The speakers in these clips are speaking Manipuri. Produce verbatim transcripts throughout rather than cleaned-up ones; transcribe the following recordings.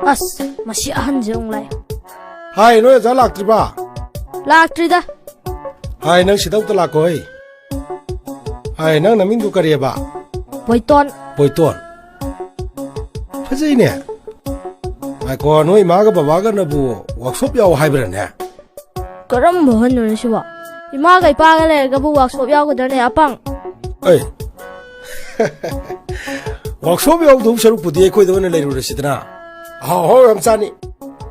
ꯑꯁ, ꯃꯁꯤ ꯑꯍꯟꯁꯦ ꯑꯃꯨꯛ ꯂꯥꯛꯑꯦ꯫ ꯍꯥꯏ, ꯅꯣꯏ ꯑꯣꯖꯥ ꯂꯥꯛꯇ꯭ꯔꯤꯕ? ꯂꯥꯛꯇ꯭ꯔꯤꯗ꯫ ꯍꯥꯏ, ꯅꯪ ꯁꯤꯗ ꯑꯝꯇ ꯂꯥꯛꯀꯣ, ꯍꯩ꯫ ꯍꯥꯏ, ꯅꯪ ꯅꯃꯤꯡꯗꯨ ꯀꯔꯤꯑꯕ? ꯕꯣꯏꯇꯣꯟ꯫ ꯕꯣꯏꯇꯣꯟ꯫ ꯐꯖꯩꯅꯦ꯫ ꯉꯥꯏꯈꯣ, ꯅꯣꯏ ꯏꯃꯥꯒ ꯕꯕꯥꯒꯅꯕꯨ ꯋꯥꯛꯁꯣꯞ ꯌꯥꯎ ꯍꯥꯏꯕ꯭ꯔꯥꯅꯦ? ꯀꯔꯝꯕ ꯑꯍꯟꯅꯣꯅꯦ ꯁꯤꯕꯣ? ꯏꯃꯥꯒ ꯏꯄꯥꯒ ꯂꯩꯔꯒꯕꯨ ꯋꯥꯛꯁꯣꯞ ꯌꯥꯎꯒꯗ꯭ꯔꯅꯦ, ꯑꯄꯪ? ꯑꯩ꯫ ꯋꯥꯛꯁꯣꯞ ꯌꯥꯎꯗꯧ ꯁꯔꯨꯛꯄꯨꯗꯤ ꯑꯩꯈꯣꯏꯗ ꯑꯣꯏꯅ ꯂꯩꯔꯨꯔꯁꯤꯗꯅ꯫ ꯑꯍꯥꯎ ꯑꯍꯥꯎ ꯌꯥꯝ ꯆꯥꯅꯤ꯫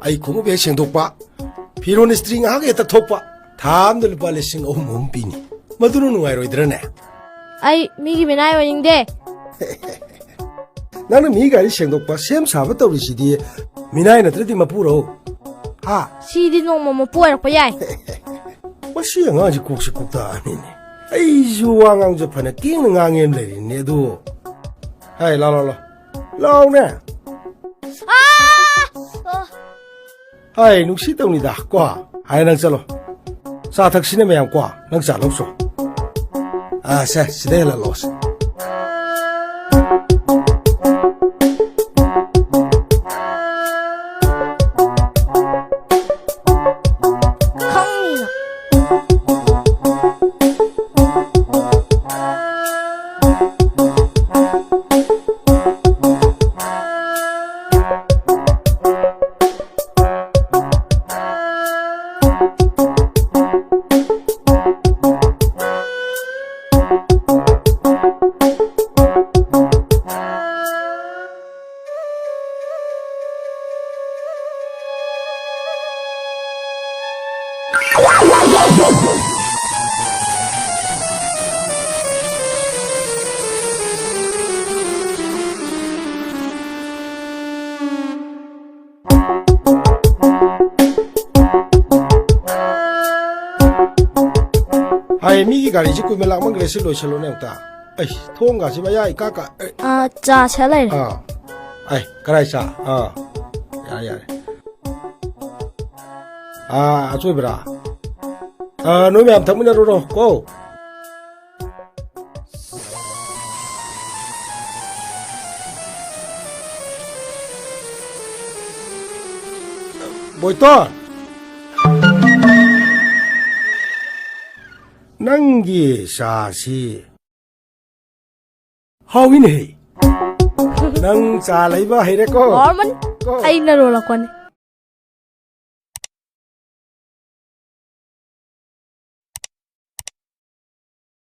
ꯑꯩ ꯈꯣꯡꯎꯞ ꯍꯦꯛ ꯁꯦꯡꯗꯣꯛꯄ, ꯐꯤꯔꯣꯟ ꯏꯁꯇ꯭ꯔꯤ ꯉꯥꯏꯍꯥꯛ ꯍꯦꯛꯇ ꯊꯣꯛꯄ, ꯊꯥ ꯑꯃꯗ ꯂꯨꯄꯥ ꯂꯤꯁꯤꯡ ꯑꯍꯨꯝ ꯑꯍꯨꯝ ꯄꯤꯅꯤ꯫ ꯃꯗꯨꯅ ꯅꯨꯡꯉꯥꯏꯔꯣꯏꯗ꯭ꯔꯅꯦ? ꯑꯩ ꯃꯤꯒꯤ ꯃꯤꯅꯥꯏ ꯑꯣꯏꯅꯤꯡꯗꯦ꯫ ꯅꯪꯅ ꯃꯤ ꯒꯥꯔꯤ ꯁꯦꯡꯗꯣꯛꯄ, ꯁꯦꯝ ꯁꯥꯕ ꯇꯧꯔꯤꯁꯤꯗꯤ ꯃꯤꯅꯥꯏ ꯅꯠꯇ꯭ꯔꯗꯤ ꯃꯄꯨꯔꯣ? ꯍꯥ? ꯁꯤꯗꯤ ꯅꯣꯡꯃ ꯃꯄꯨ ꯑꯣꯏꯔꯛꯄ ꯌꯥꯏ꯫ ꯃꯁꯤ ꯑꯉꯥꯡꯁꯤ ꯀꯣꯛꯁꯤ ꯀꯣꯛꯇꯥꯛꯑꯅꯤꯅꯦ꯫ ꯑꯩꯁꯨ ꯋꯥ ꯉꯥꯡꯁꯨ ꯐꯅ ꯀꯦꯡꯅ ꯉꯥꯡꯉꯦꯅ ꯂꯩꯔꯤꯅꯦ ꯑꯗꯨ꯫ ꯍꯥꯏ, ꯂꯥꯎ, ꯂꯥꯎ, ꯂꯥꯎ꯫ ꯂꯥꯎꯅꯦ꯫ ꯑꯥ! ꯑꯣ꯫ ꯍꯥꯏ, ꯅꯨꯡꯁꯤ ꯇꯧꯅꯤꯗ, ꯀꯣ? ꯍꯥꯏ, ꯅꯪ ꯆꯠꯂꯣ꯫ ꯆꯥ ꯊꯛꯁꯤꯅꯦ ꯃꯌꯥꯝ, ꯀꯣ? ꯅꯪ ꯆꯥ ꯂꯧꯁꯣ꯫ ꯑꯥ, ꯁꯦ, ꯁꯤꯗ ꯍꯦꯜꯍꯜꯂꯛꯑꯣꯁꯦ꯫ ꯈꯪꯅꯤꯅ꯫ ꯍꯥꯏ, ꯃꯤꯒꯤ ꯒꯥꯔꯤꯁꯤ ꯀꯨꯏꯃꯟ ꯂꯥꯛꯃꯟꯈ꯭ꯔꯦ, ꯁꯤ ꯂꯣꯏꯁꯜꯂꯨꯅꯦ ꯑꯝꯇ꯫ ꯑꯩ, ꯊꯣꯡꯒꯥꯁꯤ ꯃꯌꯥ ꯏꯀꯥ ꯀꯥ-, ꯑꯩ꯫ ꯑꯥ, ꯆꯥ ꯁꯦ ꯂꯩꯔꯦ꯫ ꯑꯥ꯫ ꯑꯩ, ꯀꯔꯥꯏ ꯆꯥ? ꯑꯥ꯫ ꯌꯥꯔꯦ, ꯌꯥꯔꯦ꯫ ꯑꯥ, ꯑꯆꯣꯏꯕꯔꯥ? ꯑꯥ, ꯅꯣꯏ ꯃꯌꯥꯝ ꯊꯛꯃꯤꯟꯅꯔꯨꯔꯣ, ꯀꯣ꯫ ꯕꯣꯏꯇꯣꯟ! ꯅꯪꯒꯤ ꯆꯥꯁꯤ ꯍꯥꯎꯏꯅꯦꯍꯦ꯫ ꯅꯪ ꯆꯥ ꯂꯩꯕ ꯍꯩꯔꯦꯀꯣ꯫ ꯍꯥꯎꯔꯝꯃꯅꯤ꯫ ꯀꯣ꯫ ꯑꯩꯅ ꯂꯣꯜꯂꯛꯄꯅꯤ꯫